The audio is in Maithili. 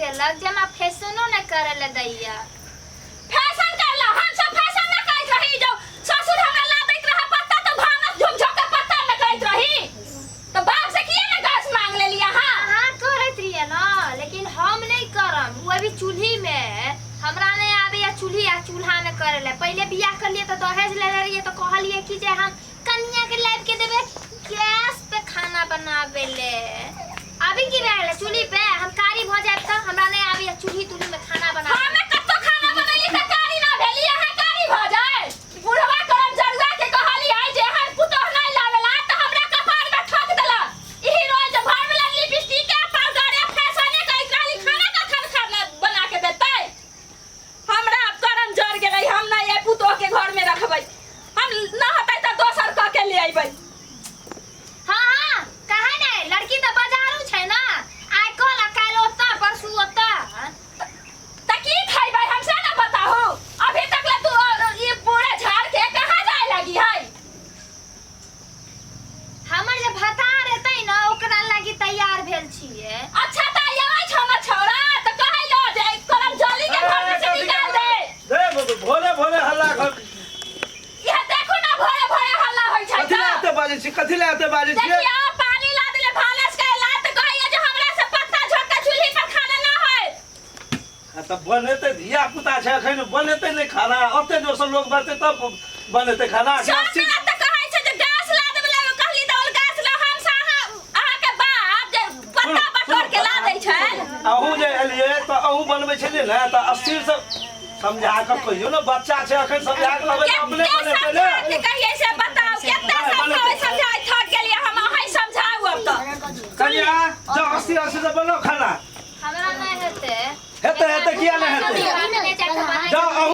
देलक जे हमरा फैशनो नहि करे लए दैया। फैशन करला हम सब फैशन न करैत रही, जो ससुर हमरा ला दैत रहे पत्ता तो भानस झोंक झोंक के पत्ता न करैत रही, तो बाप से किया न गैस मांग लेली अहाँ? अहाँ करैत रहियै ने, लेकिन हम नहि करम। ओ अभी चूल्ही मे, हमरा नहि आबैया चूल्ही आ चूल्हा मे करे लए। पहिले बियाह करलियै तऽ दहेज लेने रहियै, तऽ कहलियै कि जे हम कनिया के लाबि के देबै गैस पे खाना बनाबे ले। अभी की भए गेलै चूल्ही पे हम कारी भऽ जायब तऽ हमरा नहि आबैया चूल्ही तुल्ही मे खाना बनाबे। हमे कत्तो खाना बनैली तऽ कारी ना भेली, अहाँ कारी भऽ जाय। बुढ़वा करम जरुआ के कहली है जे एहन पुतोह नहीं लावेला, तऽ हमरा कपार में ठोक देलक। इही रोज भर में लिपस्टिक के पाउडर या फैशने करैत रहली, खाना कखन खाना बना के देतै? हमरा आब करम जर गेलै, हम नहीं एहि पुतोह के घर में रखबै, हम न होतै तऽ दोसर कऽ के ले अयबै। हाँ हाँ, कहे नहीं, लड़की तऽ बाजारू छै ना, आइ कल आ काल्हि ओतऽ परसू ओतऽ। तऽ की खैबै हम से ना बताहू? अभी तक ले तू ई पूरा झाड़ के कहाँ जाए लगी है? हमर जे भतार एतै ना ओकरा लागी तैयार भेल छियै। अच्छा तऽ आबै छौ ना छौड़ा तऽ कहै लो जे करम जली के घर में से निकाल दे। रे भोरे भोरे हल्ला घर। इहे देखू ना, भोरे भोरे हल्ला होइ छै। कथी लए एते बाजै छी? कथी लए एते बाजै छियै? देखियौ, पानी ला देले भानस के ला, तऽ कहैया जे हमरा से पत्ता झोंक के चूल्ही पर खाना ना होय। आ तऽ बनेतै, धिया पुता छै, एखन बनेतै नहि खाना? ओते जोरसँ लोक बजतै तब बनेतै खाना? सब मिलत तऽ कहै छै जे गैस ला देबै लए कहली तऽ ओल गैस ला हम से अहाँ अहाँके बाप जे पत्ता बटोर के ला दै छै। अहूँ जे एलियै तऽ अहूँ बनबै छलियै ने, तऽ अस्थिरसँ समझा कऽ कहियौ ने, बच्चा छै एखन, समझा कऽ कहबै तऽ अपने के बनेतै ने। समझा के कहियै से बताउ? केते समझाबै समझाइ थक गेलियै हम, अहीं समझाउ अब तऽ। कनिया, जब अस्थिर अस्थिर से बनबै।